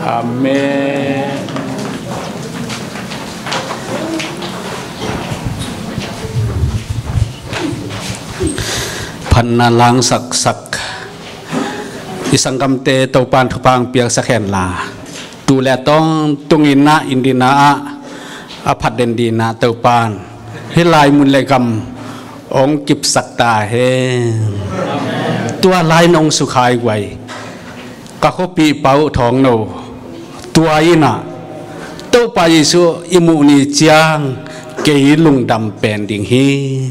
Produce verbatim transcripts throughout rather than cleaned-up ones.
Amen. Phatna langsaksak i sanggamte Topan thupha piaksak henla, tu le tong tungin ah inn ding ah a phat den ding ah Topan hih lai mun le gam hong kipsak ta hen. Tua lai nong sukhai guai, ka khuapi pau thawng no, tua in ah Topa Jesu i muh ni ciang kei lungdam pen ding hi.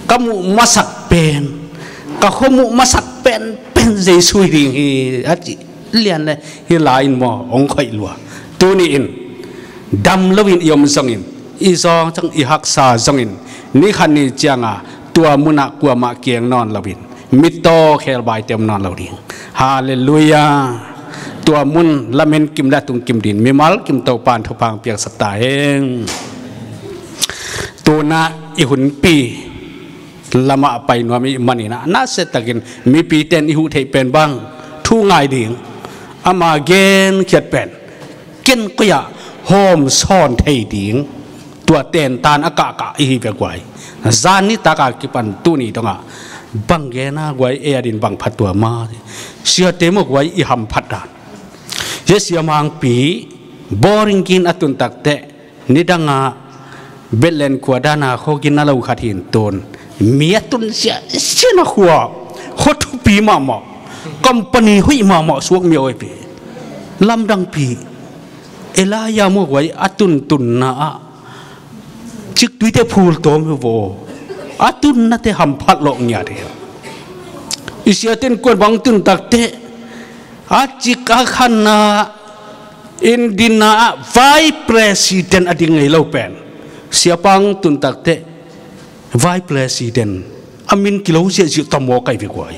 Ka muh masak pen, ka khua muh masak pen pen Jesu hi ding hi, a ci lian le hih lai in maw hong khoih lua. Tuni in dam loin i om zongin, i zawng zong i haksa zongin, ni khat ni cianga tua munah kuamah kiang nawn loin, mittaw khelbaite om nawn lo ding. Halleluiah. Tua mun lamen kim le tung kim ding mimal kim Topan thupha piaksak ta hen. Tunah i hunpi lamah pai nuam i hih manin ah, nasia takin mipite in i huh theih pen bang thu ngai ding, ama genkhiat pen ken koi-ah hawm sawn thei ding, tua tentan a kahkah i hi ve guai. Zan nitak a kipan tuni dongah bang gen a guai, ei a din bang phat tua ma, siate maw guai, i hamphat dan. Hih siamangpi boring gin a tun takteh, nidangah Bethlehem khua dana khuagin a lo khat hi in tun, mi a tun sia sia na khua, khua thupi mahmah, company hoih mahmah suak mi a oipi. Lamdangpi Elijah maw guai, a tuntunna ah ciktuite phul tawm hi vaw, a tunnate hamphat lawh ngiat hi. I siate in kuan bang tun takteh, a cik a khanna inn ding ah vice president a ding ngei lo pen, siapa tun takteh vice president a min kilo ziahziah ta maw kai ve guai.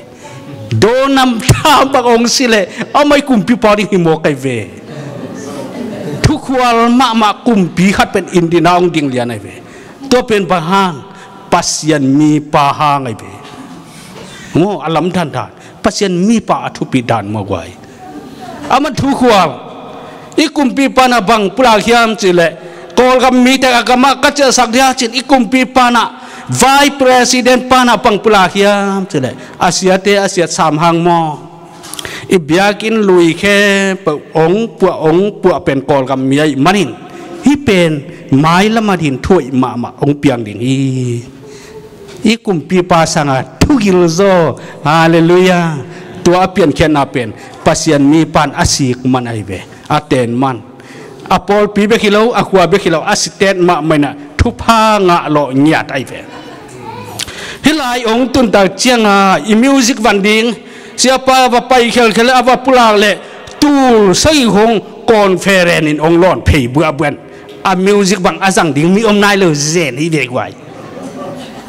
Donald Trump bang hong si leh amah i kumpipa ding hi maw kai ve. Thukhual mahmah kumpi khat pen inn ding ah hong ding lian ai ve. Tua pen bang hang, Pasian mipa hang ai ve. Maw, a lamdang dan, Pasian mipa a thupi dan maw guai. Amah thukhual, i kumpipa na bang pulak hiam cih leh, Kawlgam mite a gamah ka ciahsak dia cin, i kumpipa na, vice president pa na bang pulak hiam cih leh, a siate a siat sam hang maw. I biakinn lui khempeuh hong puah hong puah pen Kawlgam mi ahih manin, hih pen mailam a ding thuaih mahmah hong piang ding hi. I kumpipa sanga thugil zaw. Halleluiah. Tua a piankhiatna pen Pasian mipan a sik man ai ve, a ten man. A pawlpi bek hi lo, a khua bek hi lo, a sitet mahmah in ah thupha ngah lawh ngiat ai ve. Hih lai hong tun tak cianga i music van ding, siapa va pai khelkhel leh, a va pulak leh, tul sagih hong conference in hong lawn phei buahbuah in, a music bang a zang ding mi om nai lo zen hi ve guai.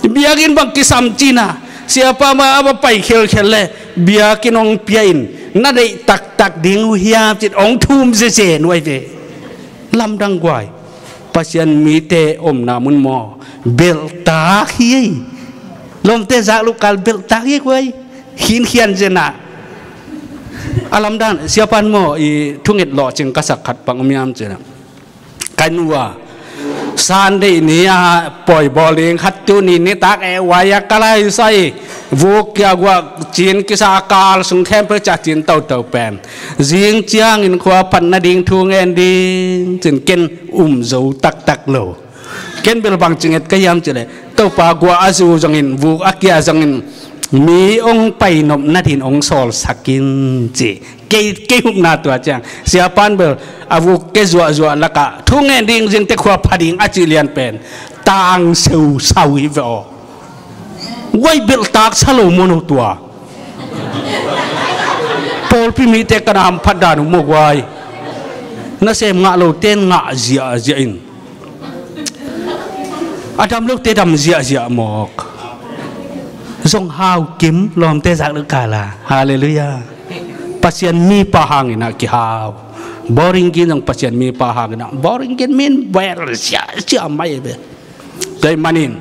Biakinn bang kisam cina, siapa ma a va pai khelkhel leh, biakinn hong pia in, na deih taktak ding uh hiam cin hong thum zezen uh ai ve. Lamdang guai. Pasian mite omna mun maw, belhtak hi ei. Lawmte zak loh kal belhtak hi ei guai. Khinkhian zenah. A lamdang, siapan maw, i thunget lawhcing ka sak khat bang om hiam cina, ka nu a, Sunday ni a pawi bawl ding khat, tuni nitak e uai a ka laisai, vuk kia guak cin kisa a kal sung khempeuh ciah cin toto pen, zing ciangin khua phat nading thu ngen ding cin ken um zo taktak lo. Ken bel bang ci nget ka hiam cih leh, Topa gua a zu zongin, vuk a kia zongin, mi hong painop nading hong sawlsak in ci. Kei, kei hupna tua ciang, siapan bel a vuk ke zuahzuah lakah thu ngen ding, zingte khua pha ding a cih lian pen tang seusau hi ve aw. Guai, belhtak sa lo maw no tua. Pawlpi mite ka na hamphat dan uh mawk uai. Nasem ngah lote in ngah ziahziah in, a dam lote dam ziahziah mawk. Zong hau kim lawmte zak lo kala. Halleluiah. Pasian mipa hangin ah kihau. Boring kin zong Pasian mipa hangin ah boring kin min bel ziahziah mai ve. Tua ahih manin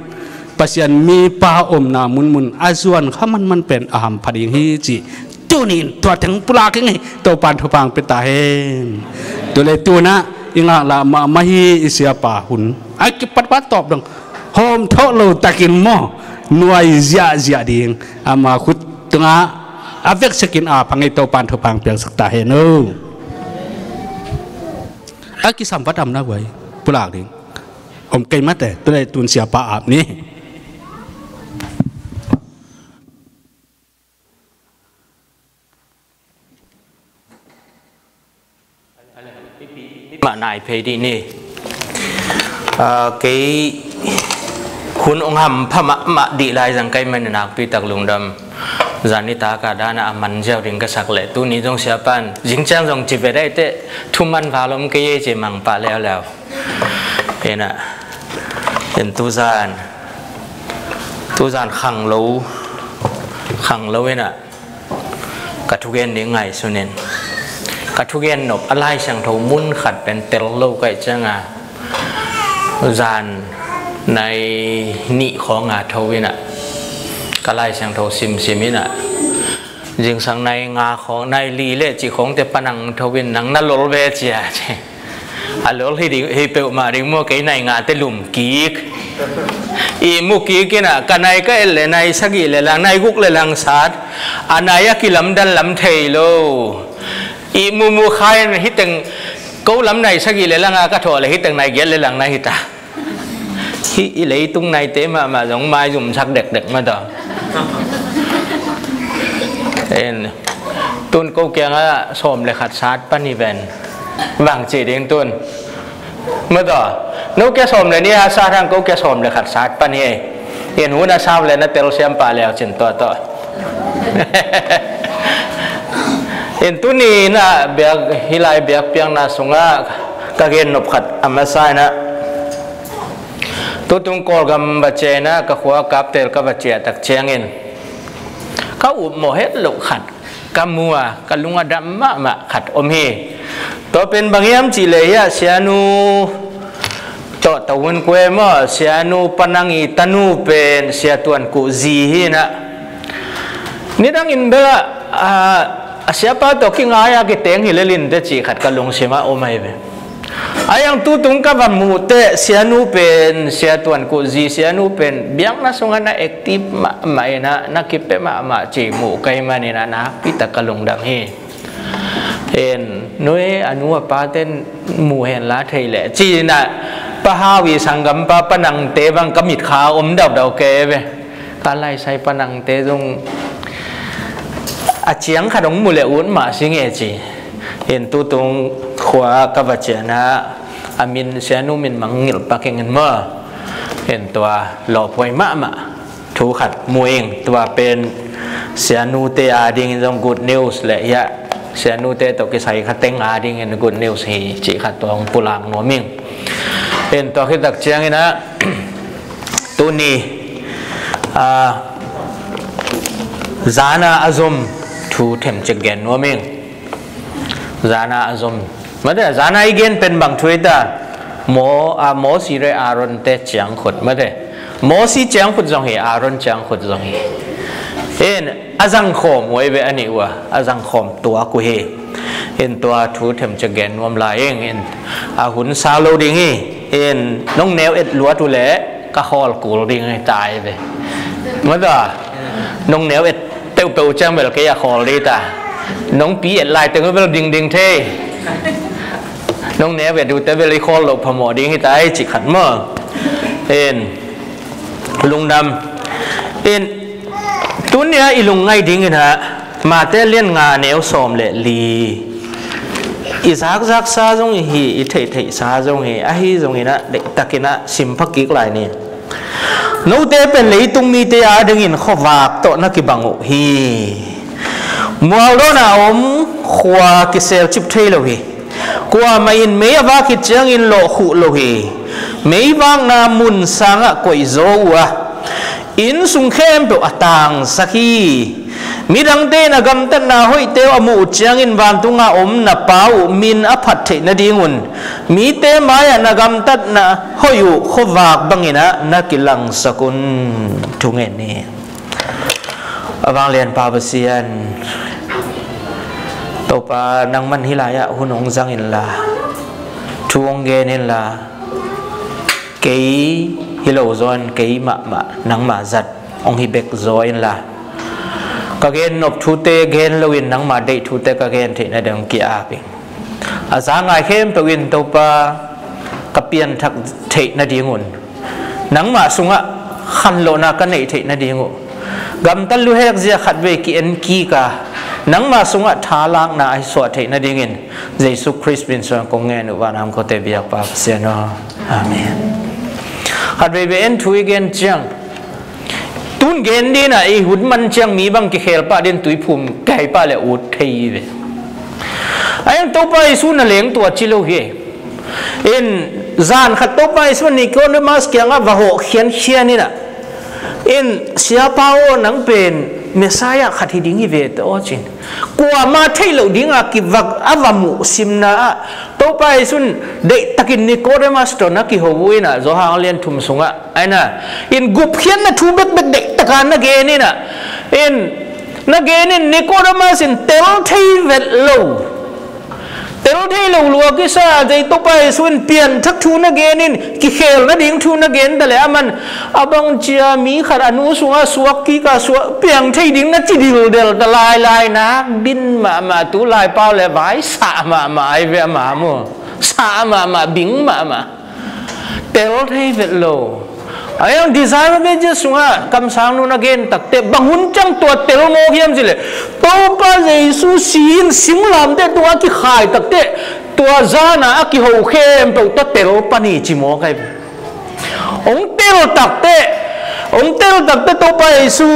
Pasian mipa omna munmun a zuan kha manman pen a hampha ding hi ci. Tunin tua teng pulak ing hi. Topan thupha pia ta hen. Tua leh tu-in ah i ngaklah mahmah hi. I siapa hun a kipatpah tawp dong hawm thawh lo takin maw, nuai ziahziah ding. Ama khut tungah a veksekin a phang hi. Topan thupha piaksak ta hen o. A kisam vat amna guai pulak ding om kei mate. Tua leh tu-in siapa ap ni. Mah nai phei dih ni. Ah, kei hun ong hampha mahmah dih lai zang kei mah ni, nakpi tak lungdam. Zan nitak a dan a man ziau ding ka sak leh tuni zong siapan zingciang zong ci ve daih teh, thuman val om kei ei ci mang pah leuleu. Ina, in tuzan, tuzan khanglo, khanglo ina, ka thugen ding ngaihsun in. Ka thugen nop a Lai Siangtho mun khat pen tel lo ka hih cianga, zan nai nih khawng a tho ina, ka Lai Siangtho simsim ina, zingsang nai nga khawng, nai li le cih khawngte pan ang tho in nang na lol ve cia ci. A lol hi ding, hi peuhmah ding maw, kei nai ngate lum kik. Ihmu kik ina, ka nai ka et le nai sagih le lang, nai guk le lang sat. A nai a kilamdan lam thei lo. Ihmu mu kha in hi teng, ko lam nai sagih le lang a ka thawh le hi teng nai giat le lang na hi ta. Hih i leitung naite mahmah zong maizumsak dekdek mah tawh. En, tun ko kiangah sawm le khat sat pan hi ven. Bang ci ding tun? Mah tawh. No kia sawm le nih a sat hang, ko kia sawm le khat sat pan hi. En, hun a sau le na telsiam pah leu cin tua tawh. En, tuni na biak, hih lai biakpiakna sungah ka gen nop khat a masa ina, tutung Kawlgam va ciah ina, ka khua Kaptel ka va ciah tak ciangin ka upmawh het loh khat ka mu a, ka lung a dam mahmah khat om hi. Tua pen bang hiam cih leh hiah, Sianu tawh Tawun Kue maw, Sianu Panang i tanu pen Sia Tuan Kuh zi hi ina, nidangin bel a, a, a siapa tawh kingai a kiteng hi lel inteh cih khat ka lungsim ah om ahi ve. A iang tutung ka va muh teh, Sianu pen, Sia Tuan Kuh zi Sianu pen biakna sungah na active mahmah ina, na kipia mahmah cih muh ka hih man ina nakpi tak ka lungdam hi. En, nui a nu a paten mu hen la thei leh ci ina, Pa Hau i sanggampa Panangte bang ka mitkha om daudau kei ve. Ka Laisai Panangte zong a ciang khat hong mu le ut mah si nge ci. En, tutung khua ka va ciahna, a min, Sianu min mangngilh pak ing in maw. En, tua lawphuai mahmah thu khat mu ing. Tua pen Sianute adingin zong good news le hiah, Sianute tawh kisai kha teng adingin good news hi cih khat tua hong pulak nuam ing. En, tua khit tak ciangin ah, tuni, a, zana a zom thu themcik gen nuam ing. Zana a zom. Mate, zana i gen pen bang thu hi ta? Mo, a, Mosi le Aaron te ciangkhut. Mate, Mosi ciangkhut zong hi, Aaron ciangkhut zong hi. En, a zangkhawm uh ahi ve a nih uh a, a zangkhawm tuak uh hi. En, tua thu themcik gen nuam lai ing. En, a hun sau lo ding hi. En, nong neu et luat uh leh ka khawl kul ding hi ta ahi ve. Mate, nong neu et peuhpeuh ciang bel kei a khawl ding ta. Nong pi et lai teng uh bel dingding thei. Nong neu et uh teh bel i khawl loh phamawh ding hi ta ahi cih khat maw. En, lungdam. En, tuni a i lungngaih dingin ah, Mate lian nga neu sawm le li. I zakzaksa zong hi, i theihtheihsa zong hi, ahi zongin ah, deihtakin ah simpha kik lai ni. Note pen leitung mite adingin khuavak tawh na kibang uh hi. Mualdawn a om khua kiselcip thei lo hi. Kuamah in mei a vak khit ciangin lawhkhuh lo hi. Meivakna mun sangah koihzaw uh a, inn sung khempeuh a tangsak hi. Midangte in a gamtatna hoihte uh a muh uh ciangin vantunga om na Pa uh min a phat theih nadingun mite mai-ah na gamtatna hoih uh khuavak bangin ah na kilangsak un. Thungen ni. A vanglianpa Pasian, Topa, nangman hih lai-ah hun hong zang inla, thu hong gen inla, kei hi lo zaw in, kei mahmah nangmah zat hong hi bek zaw inla, ka gen nop thute gen loin nangmah deih thute ka gen theih nading hong ki-ap ing. A za ngai khempeuh in Topa ka pianthak theih nadingun, nangmah sungah khanlawhna ka neih theih nading uh, gamtat luhek zia khatvei ki-en kik a, nangmah sungah thalakna a hi suah theih nadingin Jesu Khrist min suang kong ngen uh, vanam kote biakpa Pasian aw. Amen. Khatveivei en thu i gen ciang, tun gen dinah i hun man ciang mi bang kikhel pah din tuiphum kai pah le ut thei hi ve. A hiang Topa Jesu na leng tua ci lo hi. In zan khat Topa Jesu Nicodemus kiangah va hawh khiankhian inah, in, Siapa aw, nang pen Messiah khat hi ding hi ve tawh cin. Kuama theih loh dinga kivak a va muh simna ah Topa Jesu in deihtakin Nicodemus tawh na kiho uh inah, Johan lian thum sungah, aina, in gupkhiatna thu bekbek deihtaka na gen inah, in, na gen in Nicodemus in tel thei vet lo. Tel thei lo lua kisa, zei Topa Jesu in pianthak thu na gen in, kikhel nading thu na gen ta le, aman a bang cia mi khat a nu sungah suak kika suak piang thei ding na ci dildel ta lailai nak din mahmah, tu lai pau le vai sah mahmah ai ve ama mu. Sah mahmah, bing mahmah. Tel thei vet lo. A hiang Desire of Ages sungah kamsang nu na gen takte bang hun ciang tua tel mawk hiam cileh, Topa Jesu si in singlamteh tungah kikhai takte tua zana a kiho khempeuh tua tel pani ci mawk ai. Hong tel takte, hong tel takte Topa Jesu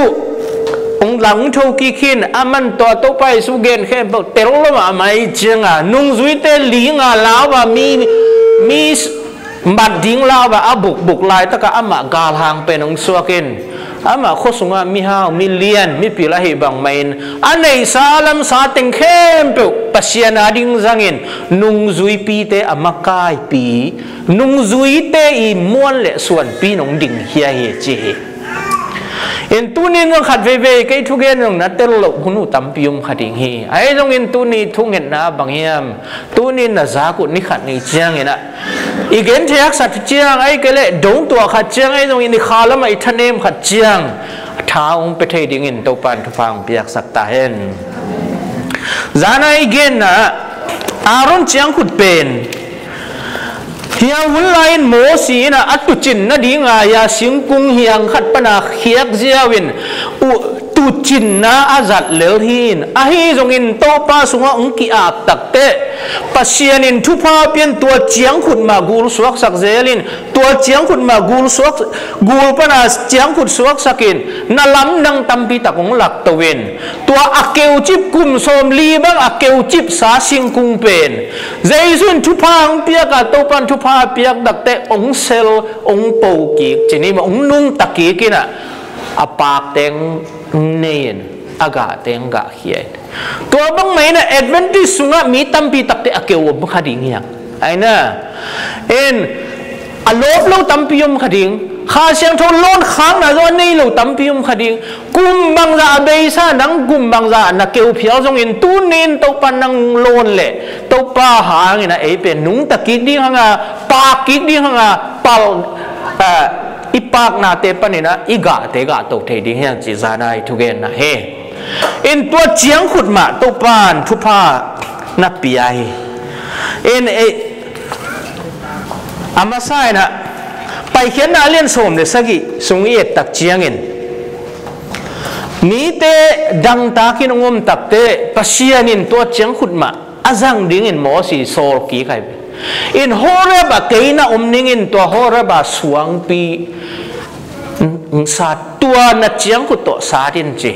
hong lang tho kik hin, aman tua Topa Jesu gen khempeuh tel lo mahmah i cianga, nungzuite linga lauva mi, mi mat ding lauva a bukbuk laitaka amah galhang pen hong suak in, amah khua sunga mihau, milian, mipil ahi bangmah in a neihsa a lamsa teng khempeuh Pasian a ding zangin nungzuipite a makaipi, nungzuite i muan le suanpi nong dingkhia hi ci hi. In tunin zong khat veivei kei thugen zong na tel loh hun uh tampi om kha ding hi. Ahi zongin tuni thungetna bang hiam? Tunin na zak uh ni khat ni ciangin ah i gen thei haksa ciang, ahi kei leh dong tuah khat ciang, ahi zongin i kha lamah i thanem khat ciang a tha hong pia thei dingin Topan thupha hong piaksak ta hen. Zana i genna ah Aaron ciangkhut pen hia hun lai-in Mosi in ah a tucin nadinga hia singkung hiang khat pana khiak ziau in uh tucinna a zat lel hi in, ahi zongin Topa sungah hong ki-ap takte Pasian in thupha pian tua ciangkhut mah gul suaksak zel in, tua ciangkhut mah gul suak, gul pana ciangkhut suaksak in na lamdang tampi tak hong lakto in, tua a keucip kum sawmli bang a keucip sa singkung pen Jesu in thupha hong piak a, Topan thupha piak takte hong sel, hong po kik, cini mah hong nungta kik in ah, a pakteng nei in a gahteng gahkhia in. Tua bangmah in ah Adventist sungah mi tampi takte a keu om kha ding hiang. Aina, en, a lawp lo tampi om kha ding. Kha Siangtho lawn khakna zong a nei lo tampi om kha ding. Kum bangzah a beisa nang kum bangzah na keu phial zongin tunin Topa nang lawn leh Topa hangin ah ei pen nungta kik ding hanga, pak kik ding hanga, pal, ah, i paknate panin ah i gahte gahto thei ding hiang ci zana i thugenna hi. In tua ciangkhut mah Topan thupha na pia hi. In, eh, a masa in ah Paikhiatna a lian sawm le sagih sung i et tak ciangin mite dangtakin hong om takte Pasian in tua ciangkhut mah a zang dingin Mosi sawl kik ai. In Horeb ah kei na om ningin tua Horeb a suangpi sat, tua na ciangkhut tawh sat in ci.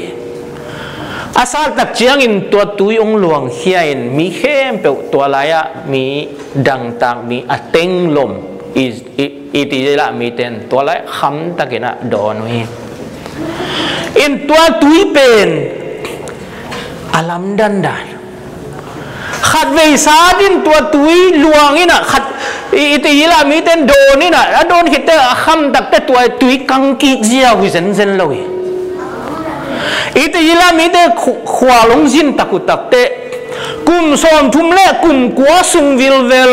A sat tak ciangin tua tui hong luangkhia in mi khempeuh, tua lai-ah mi dangtak mi a tenglom i, i, i ti lah mite in tua lai khamtakin ah dawn uh hi. In tua tui pen a lamdang dan. Khatvei sat in tua tui luang in ah khat i, i ti lah mite in dawn in ah, a dawn khitte a khamtakte tua tui kangkik ziau hi zenzen lo hi. I ti lah mite khu-, khual hong zin tak uh takte kum sawmthum le kum kua sung vilvel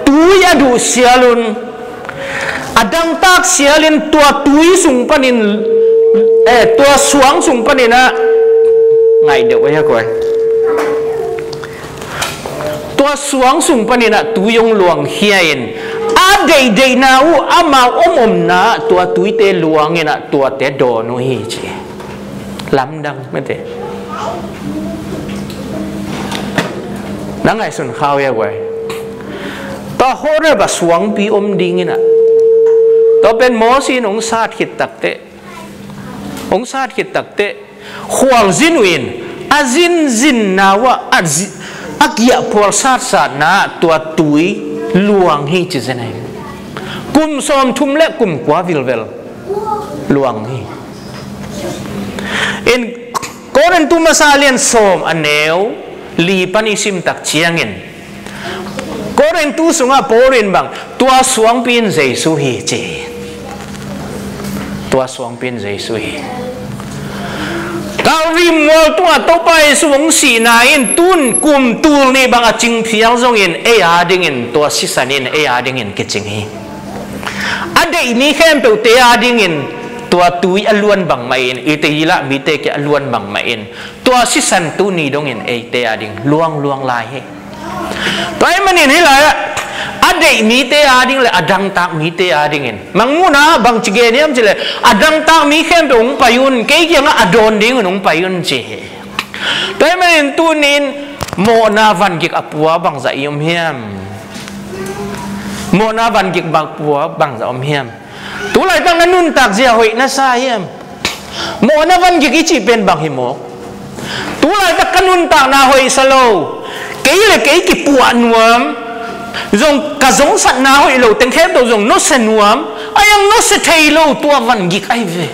tui a duh sial un, a dangtak sialin tua tui sung panin, eh, tua suang sung panin ah, ngai deuh a hi a koi. Tua suang sung panin ah tui hong luangkhia in a deihdeihna uh amau om omna ah tua tuite luang in ah tuate dawn uh hi ci. Lamdang mete. Na ngaihsun khau ia guai. Tua Horeb ah suangpi om ding in ah, tua pen Mosi in hong sat khit takte, hong sat khit takte khual zin uh in, a zinzinna uh ah a zi-, a giahphual satsatna ah tua tui luang hi ci zen hi. Kum sawmthum le kum kua vilvel luang hi. In Korintu masa lian sawm a neu li pan i sim tak ciangin, Korintu sungah Paul in bang, tua suangpi in Jesu hi ci. Tua suangpi in Jesu hi. Kalvary mual tungah Topa Jesu hong sihna in tun kum tul nih bang a cingphial zongin ei a dingin tua sisan in ei a dingin kicing hi. A deih mi khempeuhte a dingin tua tui a luan bangmah in, i ti lah mite kiang a luan bangmah in, tua sisan tuni dongin eite a ding luangluang lai hi. Tua ahih manin hih lai-ah a deih mite a ding le a dangtak mite a dingin, Mangmuhna bangci gen hiam cih leh, a dangtak mi khempeuh hong pai un, kei kiangah a dawn dingun hong pai un ci hi. Tua ahih manin tuni-in mawhna vangik a pua bangzah i om hiam? Mawhna vangik a pua bangzah om hiam? Tu laitak na nuntak zia hoih na sa hiam? Mawhna vangik i cih pen bang hi mawk? Tu laitak ka nuntakna hoih sa lo, kei le kei kipuah nuam, zong ka zongsatna hoih lo teng khempeuh zong nusia nuam, a iang nusia thei lo, tua vangik ahi ve.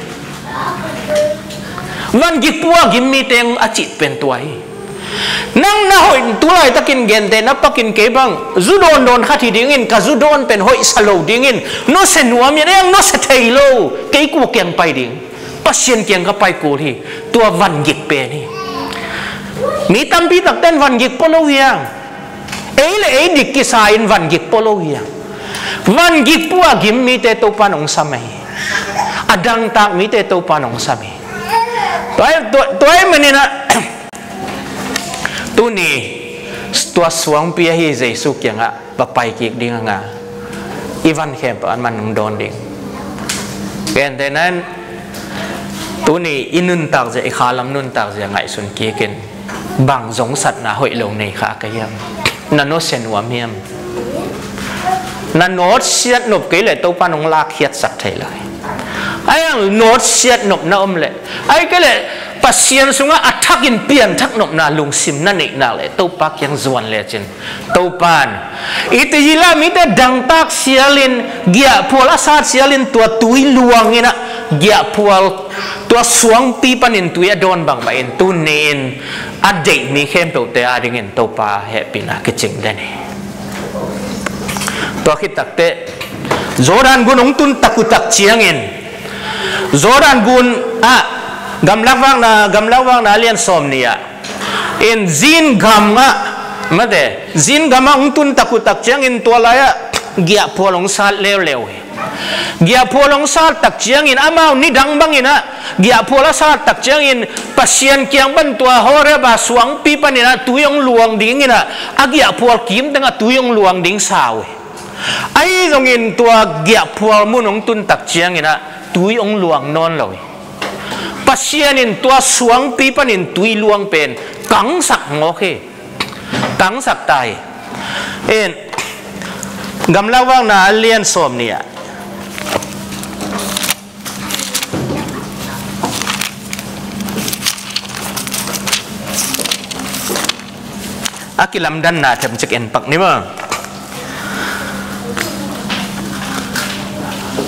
Vangik pua gim mi teng a cih pen tua hi. Nang na hoih tu laitakin gente na pakin kei bang zu dawndawn khat hi dingin, ka zu dawn pen hoih sa lo dingin nusia nuam in, a iang nusia thei lo, kei kua kiang pai ding? Pasian kiang ka pai kul hi. Tua vangik pen hi. Mi tampi takten vangik pua lo hiang. Ei le ei dik kisa in vangik pua lo hiang. Vangik pua gim mite Topa in hong sam hi. A dangtak mite Topa in hong sam hi. Tua, tua, tua ahih manin ah, tuni tua suangpi ahi Jesu kiangah va pai kik ding a nga, i van khempeuh a man hong dawn ding. Gentehna-in tuni i nuntak zia, i khalam nuntak zia ngaihsun kik in, bang zongsatna hoih lo nei kha ka hiam? Na nusia nuam hiam? Na nawtsiat nop kei leh Topa in hong lakkhiatsak thei lo hi. A iang nawtsiat nop na om leh, ahih kei leh Pasian sungah a thakin pianthak nopna lungsim na neih nak leh Topa kiang zuan lecin, Topa in i ti hi lah mite dangtak sialin, giahphual a sat sialin tua tui luang in ah, giahphual tua suangpi panin tui a dawn bangmah in tuni-in a deih mi khempeuhte a dingin Topa hehpihna kicing den hi. Tua khit takteh Jordan gun hong tun tak uh tak ciangin, Jordan gun ah, Gamlak Vakna, Gamlak Vakna lian sawm nih ah, in Zin gam ah, mate, Zin gam ah hong tun tak uh tak ciangin tua lai-ah giahphual hong sat leuleu hi. Giahphual hong sat tak ciangin amau nidang bangin ah giahphual a sat tak ciangin Pasian kiang pan tua Horeb a suangpi panin ah tui hong luang dingin ah, a giahphual kim teng ah tui hong luang ding sa uh hi. Ahi zongin tua giahphual mun hong tun tak ciangin ah tui hong luang nawn lo hi. Pasian in tua suangpi panin tui luang pen kangsak ngawk hi. Kangsak ta hi. In, Gamlak Vakna a lian sawm nih ah, A kilamdanna themcik en pak ni maw.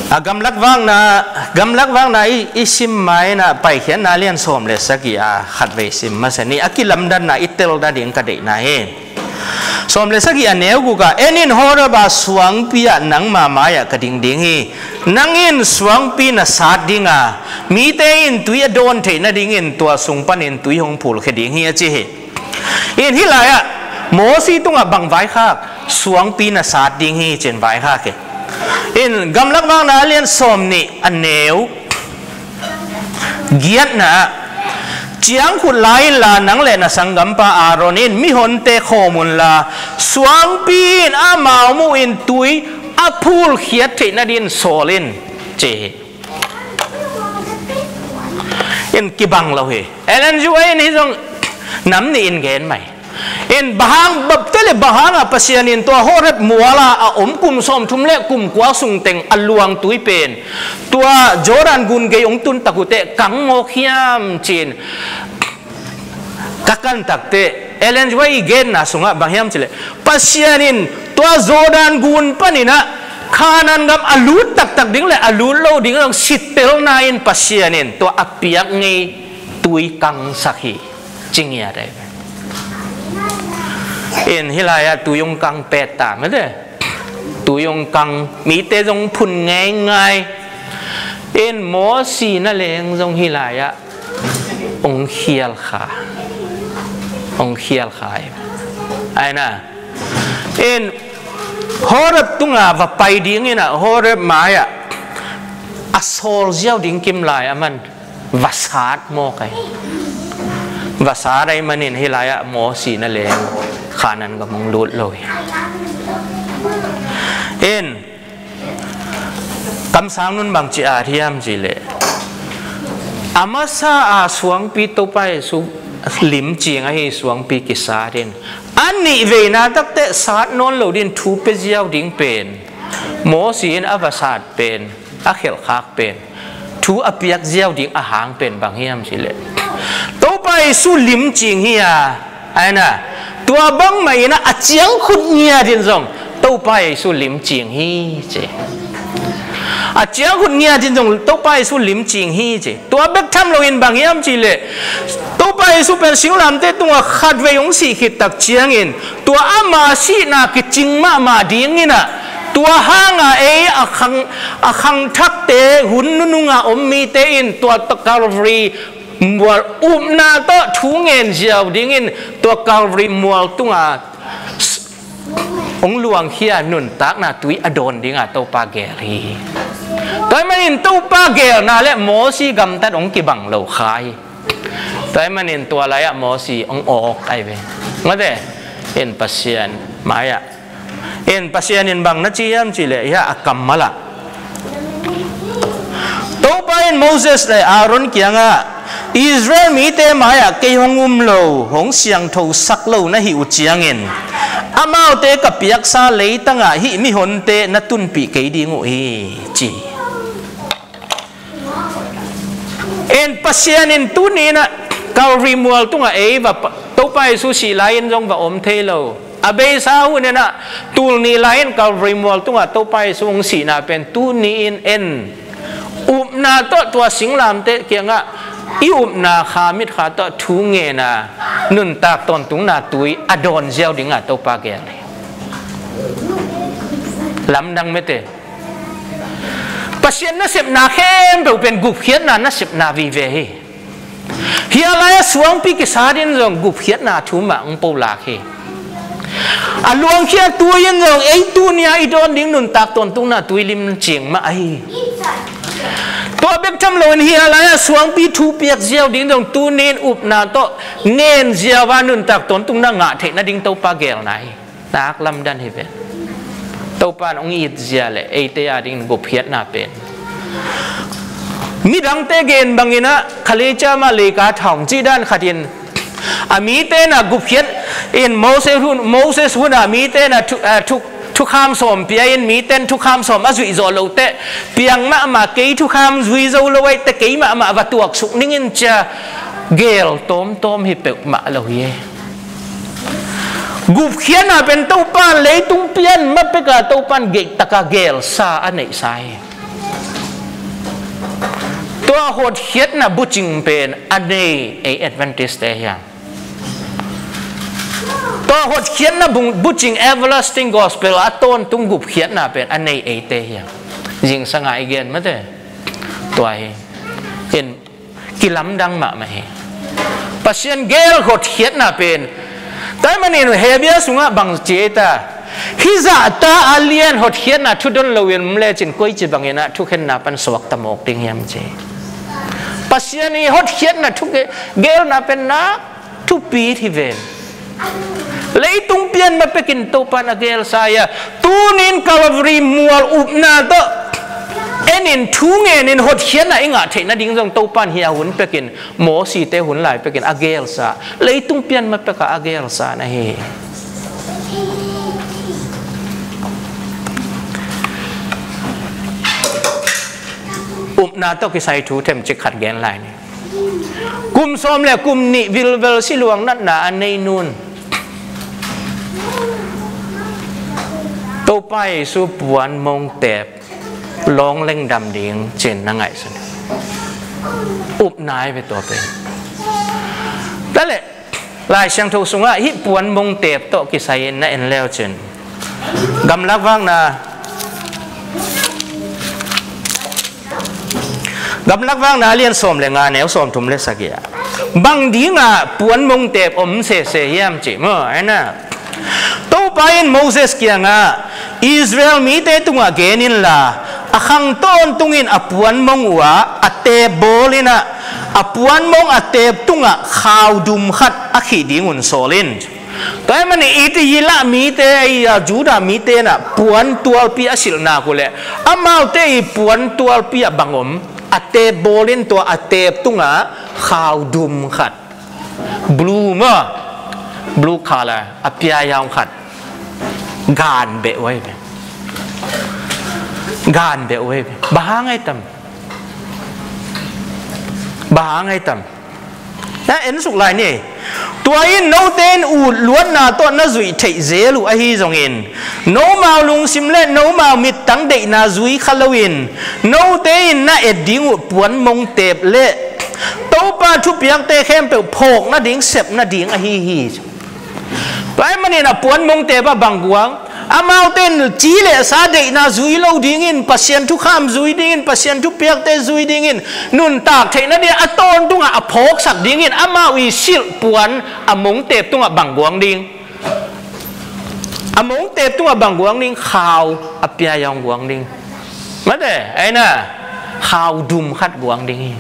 A gamlak vakna, gamlak vakna i, i sim maina Paikhiatna lian sawm le sagih a khatvei sim masa ni. A kilamdanna i tel nading ka deihna hi. Sawm le sagih a neu guk ah, en in, Horeb a suangpi ah nangma mai-ah ka ding ding hi. Nang in suangpi na sat ding a, mite in tui a dawn theih nadingin tua sung panin tui hong phulkhia ding hi, a ci hi. In hih lai-ah Mosi tungah bang vaikhak? Suangpi na sat ding hi, ci-in vaikhak hi. In gamlak vakna a lian sawm nih a neu giatna ah, ciangkhut la inla, nang le na sanggampa Aaron in mihonte khawm unla, suangpi in amau muhin tui a phulkhiat theih nadingin sawl in, ci hi. In kibang lo hi. Ellen G. White in hih zong nam nih in gen mai. In bang hang, bapte le bang hangah Pasian in tua Horeb mual ah a om kum sawmthum le kum kua sung teng a luang tui pen tua Jordan gun gei hong tun tak uh teh kang mawk hiam, ci-in ka kan tak teh, Ellen G. White i genna sungah bang hiam cih leh, Pasian in tua Jordan gun panin ah Kanaan gam a lut taktak ding le a lut lo ding zong sittelna in Pasian in tua a piak ngei tui kangsak hi, ci ngiat ahi ve. In hih lai-ah tui hong kang pet ta mete. Tui hong kang, mite zong phun ngeingai. In Mosi na leng zong hih lai-ah hong khial kha. Hong khial kha hi. Ai na. In Horeb tungah va pai dingin ah Horeb mai-ah a sawl ziau ding kim lai a man va sat mawk ahi. Va sat ahih manin hih lai-ah Mosi na leng Kanaan gam hong lut lo hi. In kamsang nun bangci at hiam cih leh, a masa a suangpi Topa Jesu lim cing ahi, suangpi kisat in, a nih veina tak teh sat nawn lo dingin thu pia ziau ding pen Mosi in a va sat pen, a khelhkhak pen, thu a piak ziau ding a hang pen bang hiam cih leh, Topa Jesu lim cing hi a, ai na, tua bangmah in ah a ciangkhut ngiat in zong Topa Jesu lim cing hi, ci. A ciangkhut ngiat in zong Topa Jesu lim cing hi, ci. Tua bek tham loin bang hiam cih leh, Topa Jesu pen singlamteh tungah khatvei hong sih khit tak ciangin tua ama sihna kicing mahmah dingin ah, tua hanga ei a khang, a khangthakte, hun nununga om mite in tua Calvary mual upna tawh thu ngen ziau dingin tua Calvary mual tunga hong luangkhia nuntakna tui a dawn dinga Topa geel hi. Tua ahih manin Topa geelna le Mosi gamtat hong kibang lo kha hi. Tua ahih manin tua lai-ah Mosi hong awk ahi ve. Mate, in Pasian mai-ah, in Pasian in bang na ci hiam cih leh, hiah a kammal ah, Topa in Moses le Aaron kiangah, Israel mite mai-ah kei hong um lo, hong siangthosak lo na hih uh ciangin, amaute ka piaksa leitangah hih mihonte na tunpih kei ding uh hi, ci. En, Pasian in tuni-in ah Calvary mual tungah ei va pa-, Topa Jesu sih lai-in zong va om thei lo. A beisa hun in ah tul nih lai-in Calvary mual tungah Topa Jesu hong sihna pen tuni-in en upna tawh tua singlamteh kiangah i upna kha mitkha tawh thu ngen a, nuntak tawntungna tui a dawn ziau dinga Topa geel hi. Lamdang mete. Pasian nasepna khempeuh pen gupkhiatna nasepna vive hi. Hih lai-ah suangpi kisat in zong gupkhiatna thu mah hong polak hi. A luangkhia tui in zong ei tuni-a i dawn ding nuntak tawntungna tui lim cing mah ahi. Tua bek tham loin hih lai-ah suangpi thu piak ziau ding zong tuni-in upna tawh ngen ziau a nuntak tawntungna ngah theih nading Topa geelna hi. Nak lamdang hi pen. Topa in hong it zia le eite a dingin gupkhiatna pen. Midangte gen bangin ah Khalecha mah leika thawng cih dan khat in a mite in ah gupkhiat in Moses hun, Moses hun ah mite in ah thu, ah, thu, thukham sawm pia in mite in thukham sawm a zuih zawh loh teh piang mahmah kei thukham zui zo lo ahih teh kei mahmah va tuaksuk ning in ci-a geel tawmtawm hi peuhmah lo hi. Gupkhiatna pen Topa leitung pian ma peka Topan geihtaka gelsa a neihsa hi. Tua hotkhiatna bucing pen a nei ei Adventist te hiam? Tua hotkhiatna bung-, bucing everlasting gospel a tawntung gupkhiatna pen a nei eite hiam? Zingsanga i gen mate. Tua hi. In kilamdang mahmah hi. Pasian gel hotkhiatna pen. Tua ahih manin Hebru sungah bang ci ei ta? Hih zahta a lian hotkhiatna thudon loin om lecin koici bangin ah thukhenna pan suakta mawk ding hiam ci. Pasian i hotkhiatna thuge-, gelna pen na thupi hi ven. Leitung pian ma pekin Topan a gelsa hi a, tunin Calvary mual upna tawh enin thu ngenin hotkhiatna i ngah theih nading zong Topan hih a hun pekin, Mosite hun lai pekin a gelsa, leitung pian ma peka a gelsa na hi. Upna tawh kisai thu themcik khat gen lai ni. Kum sawm le kum nih vilvel siluang natna a nei nun Topa Jesu puan mongtep lawng lengdam ding cin na ngaihsun. Upna ai ve tua pen. Tua leh Lai Siangtho sungah hih puan mongtep tawh kisai-in na en leu cin Gamlak Vakna Gamlak Vakna a lian sawm le nga, neu sawmthum le sagih ah bang dinga puan mongtep om sese hiam cih maw? Ai na, Topa in Moses kiangah Israel mite tungah gen inla, a khang tawntungin a puan mong uhah a teep bawl inah, a puan mong a teep tungah khaudum khat a khih dingun sawl in. Tua ahih manin Israel mite, ei, a Judah mite inah puan tualpi a silh nak uh leh, amaute i puan tualpi ah bang om? A teep bawl in, tua a teep tungah khaudum khat. Blue maw? Blue color, a piayaung khat. Gan beh uh ahi ve. Gan beh uh ahi ve. Bang hang ai tam? Bang hang ai tam? Na en suk lai ni. Tua in note in ut luatna tawh na zuih theih zel uh ahi zongin, nomau lungsim le nomau mittang deihna zui kha loin, note in na et ding uh puan mongtep le Topa thupiakte khempeuh phawk nading, sep nading ahi hi. Tua ahih manin a puan mongtep ah bang guang? Amaute in ci le sa deihna zui lo dingin, Pasian thukham zui dingin, Pasian thupiakte zui dingin, nuntak theih nading a tawntungah a phawksak dingin, amau i silh puan a mongtep tungah bang guang ding? A mongtep tungah bang guang ding? Khau, a piayaung guang ding. Mate, ai na, khaudum khat guang ding hi.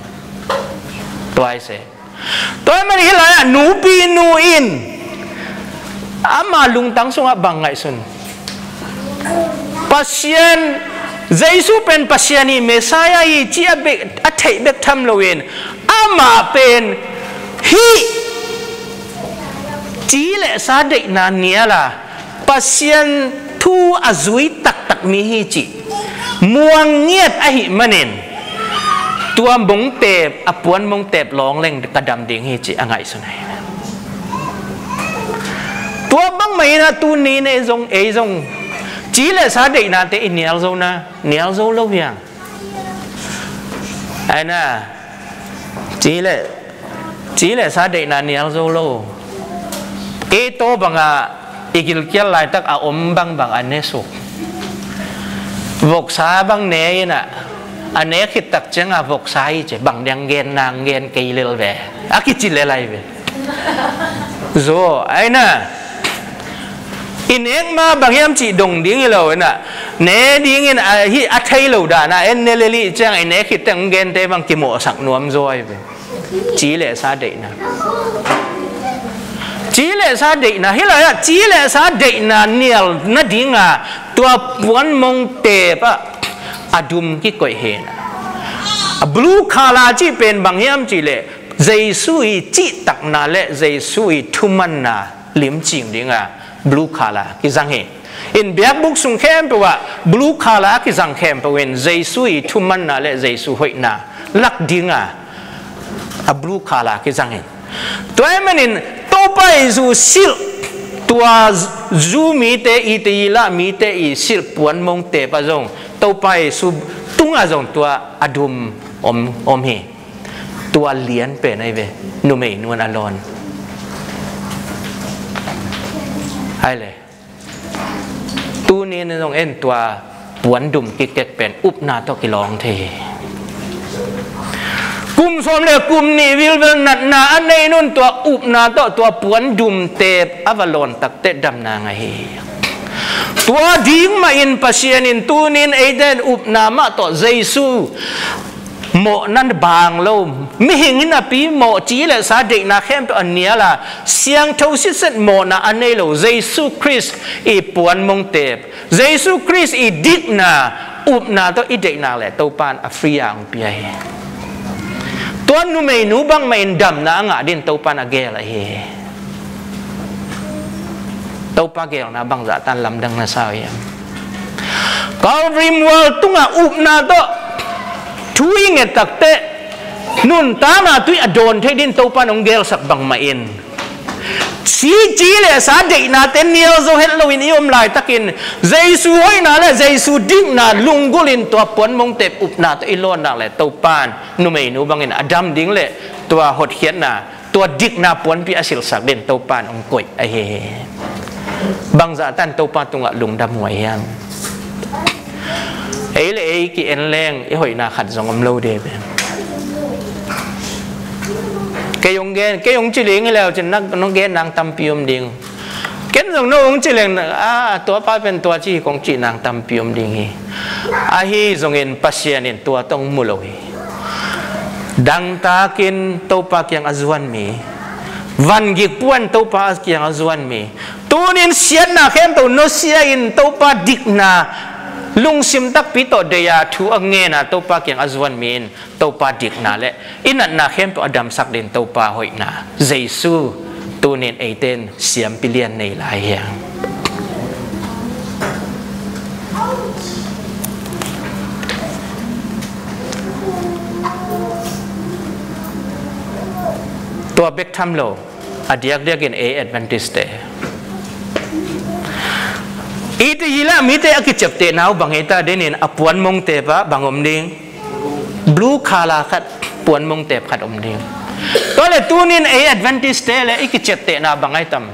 Tua ai se. Tua ahih manin hih lai-ah nupinu in ama lungtang sungah bang ngaihsun? Pasian, Jesu pen Pasian hi, Messiah hi, ci a bek, a theih bek tham loin, amah pen hih ci le sa deihna nial a, Pasian thu a zui taktak mi hi cih muang ngiat ahih manin, tua mongtep, a puan mongtep lawng leng ka dam ding hi cih a ngaihsun ahi. Tua bangmah in a tuni in ei zong, ei zong ci le sa deihnate i nial zo na, nial zo lo hiang. Ai na, ci le, ci le sa deihna nial zo lo. Ei taw bangah i gilkial laitak a om bangbang a ne suk. Voksa bang ne inah, a ne khittak ciangah voksa hi ci, bang diang gen nang gen kei lel ve, a kici lel ai ve. Zo, ai na. I nek ma bang hiam cih dong ding hi lo inah, ne dingin a, hih a thei lo dan a en ne lel ih ciang i nek khit teng gente bang kimawhsak nuam zaw ai ve. Ci le sa deihna. Ci le sa deihna. Hih lai-ah ci le sa deihna nial nadinga tua puan mongtep ah a dum kikoih hen. A blue collar cih pen bang hiam cih leh Jesu i cihtakna le Jesu i thumanna limcing dinga blue collar kizang hi. In biakbuk sung khempeuh ah blue collar a kizang khempeuh in Jesu i thumanna le Jesu hoihna lak dinga a blue collar kizang hi. Tua ahih manin Topa Jesu silh Tua Jew mite, Itila mite i silh puanmong teep ah zong Topa Jesu tungah zong tua a dum om, om hi. Tua lian pen ahi ve, numeinu in a lawn. Hai le. Tuni in zong en tua puandum kikek pen upna tawh kilawng thei hi. Kum sawm le kum nih vilvel natna a nei nun tua upna tawh tua puandum teep a va lawn takteh damna ngah hi. Tua ding mahin Pasian in tuni in eite in upna mah tawh Jesu mawhna bang lo, mihing in a pi mawh ci le sa deihna khempeuh a nial a, siangtho sitset mawhna a nei lo Jesu Khrist i puanmong teep, Jesu Khrist i dikna, upna tawh i deihna le Topa in a free a hong pia hi. Tua numeinu bangmah in damna a ngah ding Topa in a geel ahi hi. Topa geelna bangzah tan lamdang na sa uh hiam? Calvary mual tungah upna tawh thu i nget takteh nuntakna tui a dawn thei ding Topa in hong geelsak bangmah in, si ci le sa deihnate nial zo het loin i om laitakin Jesu hoihna le Jesu dikna lunggulh in tua puanmong teep upna tawh i lawn nak le Topa in numeinu bangin a dam ding le tua hotkhiatna, tua dikna puanpi a silhsak ding Topa in hong koih ahi hi. Bangzah tan Topa tungah lungdam huai hiam? Ei le ei ki-en leng i hoihna khat zong om lo de ve. Kei hong gen, kei hong ci ling hi leu cin nak nong gen nang tampi om ding. Ken zong no hong ci leng a, tua pa pen tua ci hi kong cih nang tampi om ding hi. Ahi zongin Pasian in tua tawh hong mu lo hi. Dangtakin Topa kiang a zuan mi, vangik puan Topa kiang a zuan mi, tunin siatna khempeuh nusia in Topa dikna lungsim takpi tawh deih a thu a ngen a Topa kiang a zuan mi in Topa dikna le i natna khempeuh a damsak ding Topa hoihna Jesu tunin eite in siampi lian nei lai hiam? Tua bek tham lo, a diakdiakin ei Adventist te, Itila mite a kiciaptehna uh bang hi ta, denin a puanmong teep ah bang om ding? Blue collar khat, puanmong teep khat om ding. Tua le tunin ei Adventist te le i kiciaptehna bang ahi tam?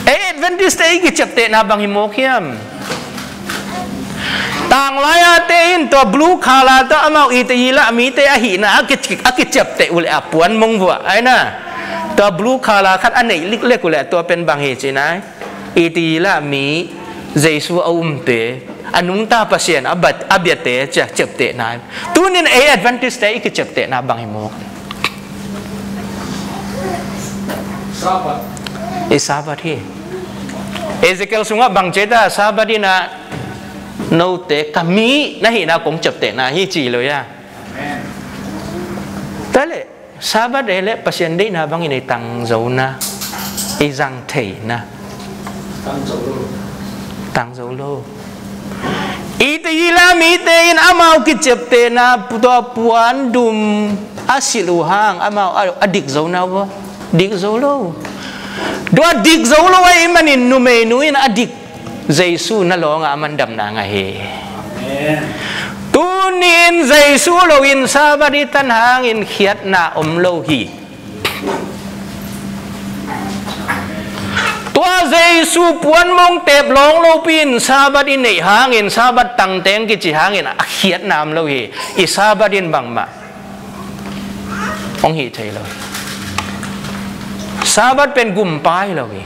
Ei Adventist te i kiciaptehna bang hi mawk hiam? Tanglai-a te in tua blue collar tawh amau Itila mite ahihna a kici-, a kiciapteh uh le a puanmong vuah ahi na. Tua blue collar khat a neih liklek uh le tua pen bang hi ci nai? Itila mi, Jesu a umte, a nungta Pasian a bat, a biate cia ciaptehna. Tunin ei Adventist te i kiciaptehna bang hi mawk? Sabbath. I Sabbath hi. Ezekiel sungah bang ci ta, Sabbath in a note ka mi na hihna kong ciaptehna hi ci lo ia. Amen. Tua le Sabbath ei le Pasian deihna bangin i tangzona, i zang theihna. Tangzo lo. Tangzo lo. Itila mite in amau kiciaptehna tua puandum a silh uh hang amau a, a dik zona uh, dik zo lo. Tua dik zo lo ahih manin numeinu in a dik Jesu na lawngah a man damna ngah hi. Amen. Tunin Jesu loin Sabbath i tan hangin khiatna om lo hi. Tua Jesu puanmong teep lawng lopi in Sabbath i neih hangin, Sabbath tangteng kici hangin a khiatna om lo hi. I Sabbath in bangmah hong hih thei lo hi. Sabbath pen gumpa hi lo hi.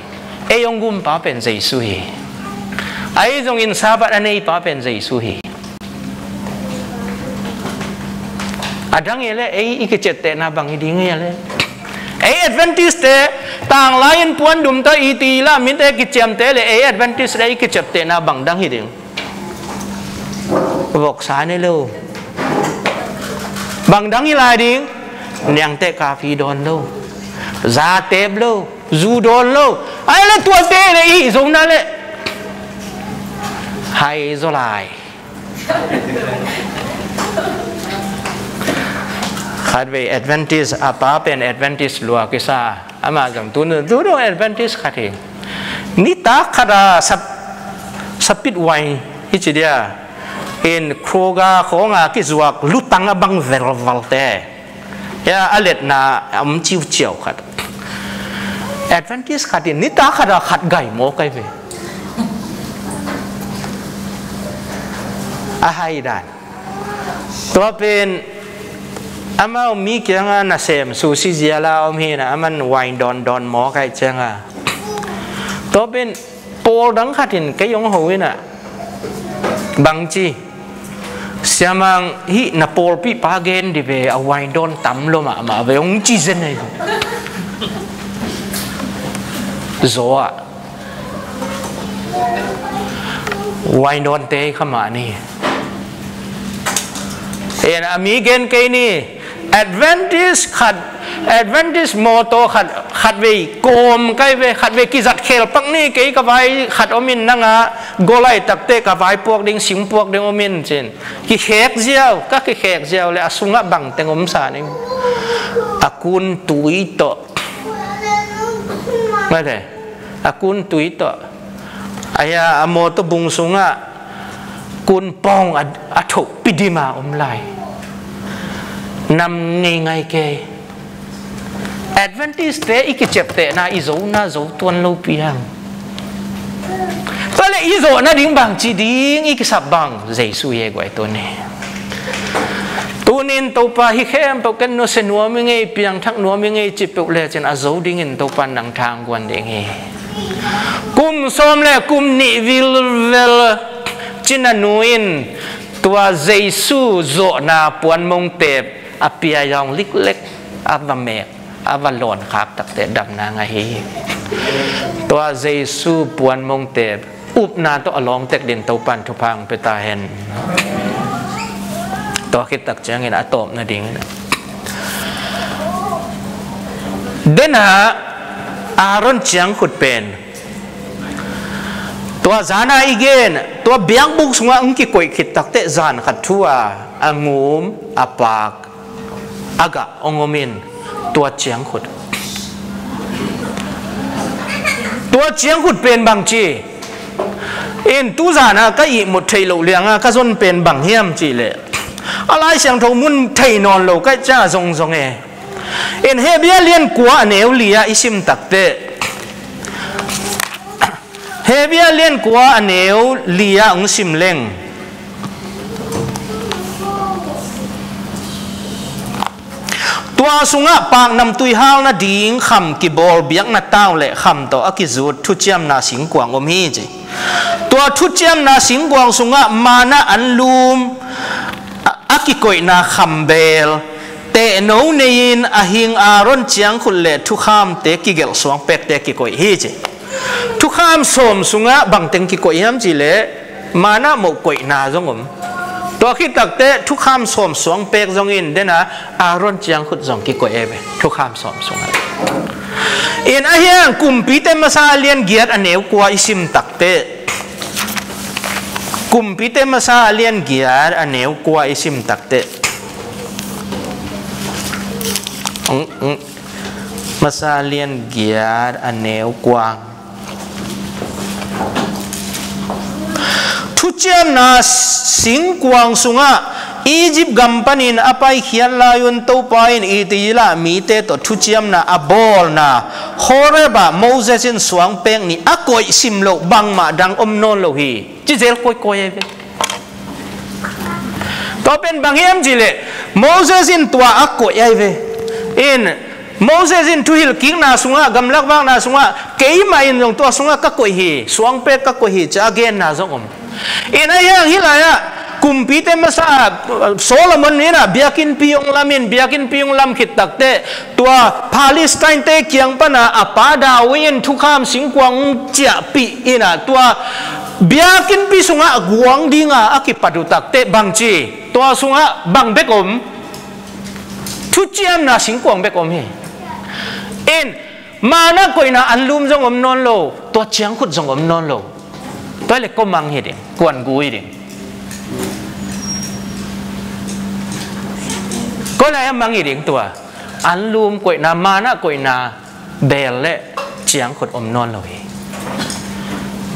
Ei hong gumpa pen Jesu hi. Ahi zongin Sabbath a neipa pen Jesu hi. A dang hi le ei i kiciaptehna bang hi ding hi le? Ei Adventist te, tanglai in puandum tawh Itila mite kiciamteh le ei Adventist te i kiciaptehna bang dang hi ding? Voksa ne lo. Bang dang hi lai ding? Niangteh kapi dawn lo. Za teep lo. Zu dawn lo. Ai le tuate le i hih zona le hai zaw lai. Khatvei Adventist, a pa pen Adventist lua kisa. Amah zong tu, tu dong Adventist khat hi. Nitak khat a sap, sapit wine hi ci dia. In Kroger khawng a kizuak lutang a bang velvalte. Ya, a letna a om ciuciau khat. Adventist khat in nitak khat a khat gai maw kai ve. A hai dan. Tua pen amau mi kianga nasem sushi ziala om hina, aman wine dawndawn maw kai cianga. Tua pen pawl dang khat in kei hong ho ina. Bangci. Siamang hih na pawlpi pa gen di ve a wine dawn tam lo mahmah ve hong ci zen ei. Zaw ah. Wine dawn te kha mah ni. En a mi gen kei ni. Adventist khat, Adventist mawtaw khat, khatvei kawm kai ve, khatvei kizat khel pak ni kei ka vai khat om in nanga golai takte ka vai puak ding, sing puak ding om in cin. Kikhek ziau, ka kikhek ziau le a sungah bangteng om sa ning. A kun tui tawh. Mate, a kun tui tawh. Aya a mawtaw bung sungah kun pawng a, a thoh pidima om lai. Nam ngei ngai kei. Adventist te i kiceptehna i zona zo tuan lo piang. Tua le i zawh nading bangci ding i kisap bang Jesu ye guai tuni. Tunin Topa hi khempeuh ken nusia nuam i ngei, piangthak nuam i ngei ci peuh lecin a zo dingin Topa nang thang guan ding hi. Kum sawm le kum nih vilvel cina nu in tua Jesu zawhna puanmong tep a pia yaung liklek a va mek a va lawn khak takte damna ngah hi. Tua Jesu puanmong tep upna tawh a lawng tek din Topan thupha hong pia ta hen. Tua khit tak ciangin a tawp nading dena Aaron ciangkhut pen tua zana i gen tua biakbuk sungah hong kikoih khit takte zan khat thu a a ngum a pak a gah hong om in tua ciangkhut. Tua ciangkhut pen bangci in tuzana ka ihmut theih loh lianga ka zon pen bang hiam cihleh a Lai Siangtho mun thei nawn lo kaih cianga zongzong e. In Hebia lian kua a neu li-ah i sim takte Hebia lian kua a neu li-ah hong sim leng tua sungah paknamtui hal nading kham kibawl biakna tau le kham tawh a kizut thuciamna singkuang om hi ci. Tua thuciamna singkuang sungah mana anlum a, a kikoihna khambel tehno nei-in a hing Aaron ciangkhut le thukhamte kigelh suangpekte kikoih hi ci. Thukham sawm sungah bangteng kikoih hiam cihleh mana moh koihna zong om. Tua khit takte thukham sawm suangpek zongin dena Aaron ciangkhut zong kikoih e ve thukham sawm sungah. In ahiang Kumpite masa a lian giat a neu kua i sim takte Kumpite masa a lian giat a neu kua i sim takte Masa lian giat a neu kua thuciamna singkuang sungah Egypt gam panin a paikhiat lai-un Topa in Israel mite tawh thuciamna a bawlna Horeb ah Moses in suangpek ni a koih sim loh bangmah dang om nawn lo hi. Ci zel koikoi e ve. Tua pen bang hiam cihleh Moses in tua a koih ai ve. In Moses in thuhilh kikna sungah gamlak vakna sungah keimah in zong tua sungah ka koih hi, suangpek ka koih hi ci a genna zong om. In ahiang hih lai-ah kumpite masa Solomon in ah biakinnpi hong lamin biakinnpi hong lam khit takte tua Palestine te kiang pana a pa David in thukham singkuang hong ciahpih in ah tua biakinnpi sungah guang dinga a kipat uh takte bangci tua sungah bang bek om? Thuciamna singkuang bek om hi. In mana koihna anlum zong om nawn lo, tua ciangkhut zong om nawn lo. Tua le kua mang hi ding, kuan gui ding. Tua lai a mang hi ding tua. Anlum koihna, manna koihna, beel le ciangkhut om nawn lo hi.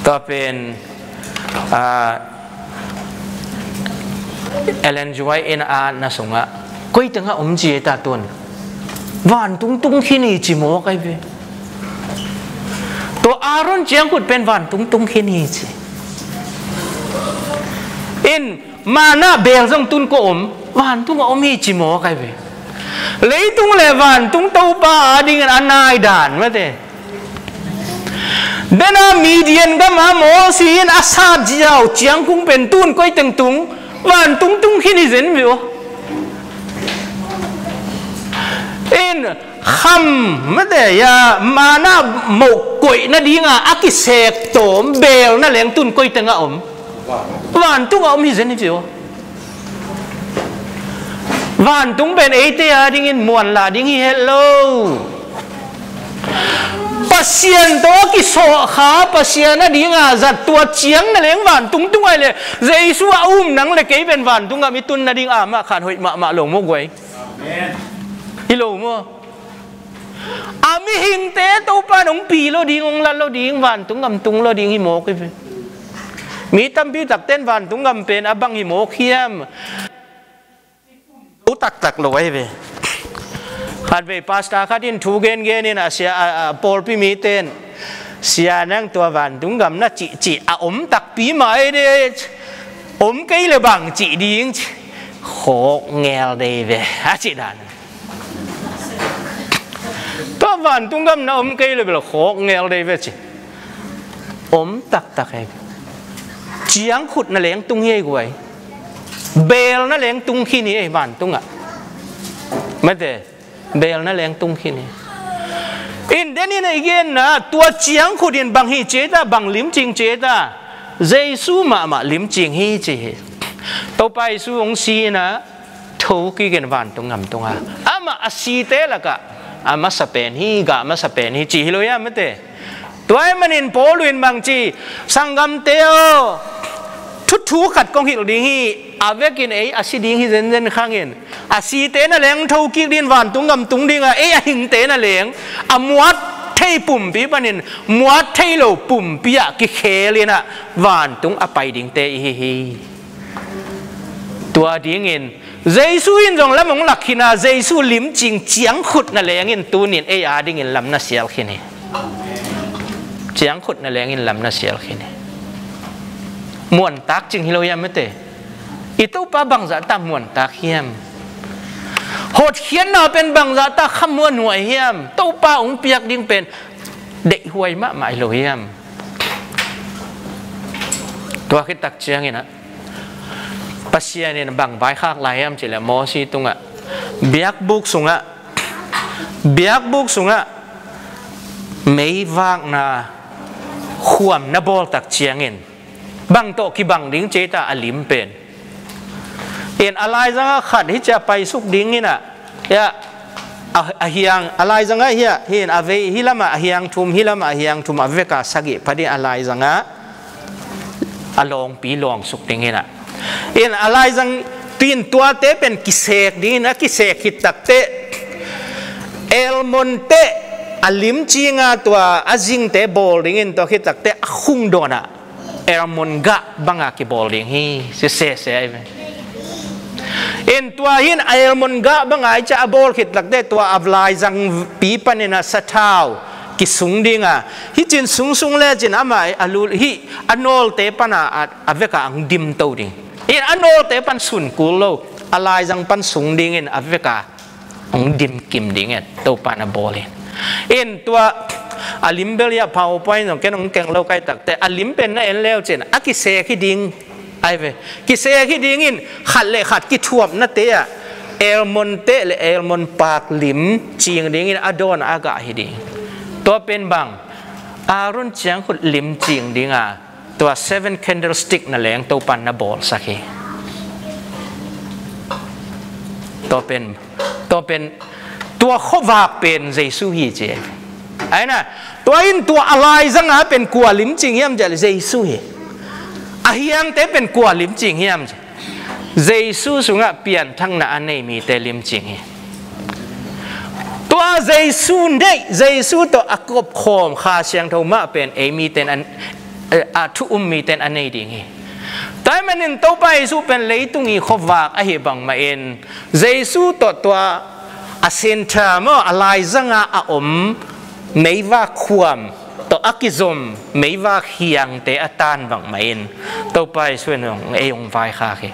Tua pen, ah, Ellen G. White in a na sungah, koi tengah om ci ei ta tun. Vantung tung khin hi ci mawk ai ve. Tua Aaron ciangkhut pen vantung tung khin hi ci. In, manna beel zong tun kua om, vantung a om hi ci mawk ai ve. Leitung le vantung Topa a dingin a nai dan mate. Dena Midian gama Mosi in a sat ziau ciangkhung pen tun koi teng tung, vantung tung khin hi zen ve aw. In, kham mate ya, manna moh koih nadinga a kisek tawm beel na leng tun koi tengah om, vantung a om hi zen hi ci aw. Vantung pen eite a dingin muanlah ding hi het lo. Pasian tawh a kisawhkha, Pasian a dinga zat tua ciang na leng vantung tung ai le, Jesu a um nang le kei pen vantung gam i tun nading amah khan hoih mahmah lo maw guai? Amen. Hi lo maw? A mihingte Topa in hong pi lo ding, hong la lo ding, vantung gam tung lo ding hi mawk hi ve. Mi tampi takten vantung gam pen a bang hi mawk hiam? Lo taktak lo ahi ve. Khatvei pastor khat in thu gengen in a sia, a, a pawlpi miten, sia nang tua vantung gam na cihcih a om takpi mai de, om kei le bang cih ding ci. Khawk ngel dei ve a cih dan. Tua vantung gam na om kei le bel khawk ngel dei ve ci. Om taktak hi. Ciangkhut na leng tung hi ei guai. Beel na leng tung khin hi ei vantungah. Mate, beel na leng tung khin hi. In denin a i genna tua ciangkhut in bang hi ci ei ta, bang limcing ci ei ta. Jesu mahmah limcing hi ci hi. Topa Jesu hong si in a, tho kikin vantung gam tunga amah a site lakah a masa pen hi, gah masa pen hi ci hi lo ia mate. Tua ahih manin Paul in bang ci, sanggamte aw, thuthu khat kong hilh ding hi, a vekin ei a si ding hi zenzen khangin, a site na leng tho kik dingin vantung gam tung dinga, ei a hingte na leng a muat thei pumpi panin muat thei lo pumpi ah kikhel in a vantung a pai dingte i hi hi. Tua dingin Jesu in zong lam hong lak khin a, Jesu limcing ciangkhut na lengin tunin ei a dingin lam na sial khin hi. Ciangkhut na lengin lam na sial khin hi. Muantak cing hi lo hiam mate? I Topa bangzah ta muantak hiam? Hotkhiatna pen bangzah ta khamuanhuai hiam? Topa hong piak ding pen deihhuai mahmah hi lo hiam? Tua khit tak ciangin ah Pasian in bang vaikhak lai hiam cih leh Mosi tungah biakbuk sungah, biakbuk sungah meivakna khuam na bawl tak ciangin bang tawh kibang ding ci ei ta a lim pen. In a laizangah khat hi cia paisuk dingin ah, ia, a, a hiang, a laizangah hi a, hi in a vei hi lamah a hiang thum, hi lamah a hiang thum, a veka sagih pha ding a laizangah a lawngpi lawngsuk dingin ah. In a laizang tin tuate pen kisek dingin a kisek khit takteh almond teh a limcinga tua a zingte bawl dingin tua khit takteh a khung dawnah almond gah banga kibawl ding hi, si sese ai ve. In tua hin almond gah banga i ca a bawl khit takteh tua a laizangpi panin a sathau kisung dinga, hi cin sungsung le cin amah a lul hi a nawlte pana a, a veka ang dim to ding. In a nawlte pan sun kul lo, a laizang pan sung dingin a veka hong dim kim ding e, Topa na bawl in. In tua a lim bel ia PowerPoint zong ken hong keng lo kai takteh a lim pen na en leu cin a kisek hi ding ai ve. Kisek hi dingin khat le khat kithuapnate ah almond teh le almond pak lim cing dingin a dawn a gah hi ding. Tua pen bang Aaron ciangkhut lim cing dinga tua seven candlestick na leng Topan na bawlsak hi. Tua pen, tua pen, tua khuavak pen Jesu hi ci. Aina, tua in tua a laizanga pen kua limcing hiam ci leh Jesu hi. A hiangte pen kua limcing hiam ci. Jesu sungah pianthakna a nei mite limcing hi. Tua Jesu neih, Jesu tawh a kopkhawm Kha Siangtho mah pen ei mite in a, a thu um mite in a nei ding hi. Tua ahih manin Topa Jesu pen leitung i khuavak ahih bang mahin Jesu tawh tua a center maw, a laizanga a om meivak khuam tawh a kizom meivak hiangte a tan bang mahin Topa Jesu in ei hong vaikhak hi.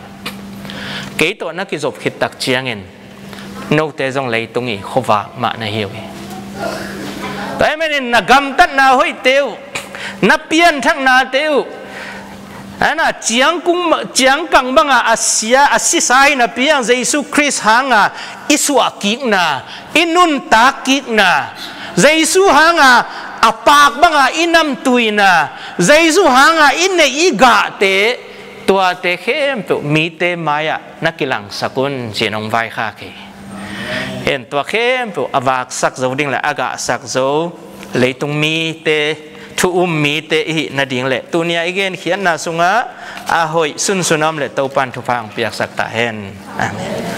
Kei tawh na kizop khit tak ciangin note zong leitung i khuavak mah na hi uh hi. Tua ahih manin na gamtatna hoihte uh, na pianthaknate uh, ana ciangkung, ciangkang banga a sia, a sisa hi napi-in Jesu Khrist hanga i suahkikna, i nuntakkikna, Jesu hanga a pak banga i namtuina, Jesu hanga i neih i gahte, tuate khempeuh mite mai-ah na kilangsak un ci-in hong vaikhak hi. Hen, tua khempeuh a vaksak zo ding le a gahsak zo leitung mite, thu um mite i hih nading le tuni-a i genkhiatna sungah a hoih sunsun a om le Topa in thupha hong piaksak ta hen. Amen.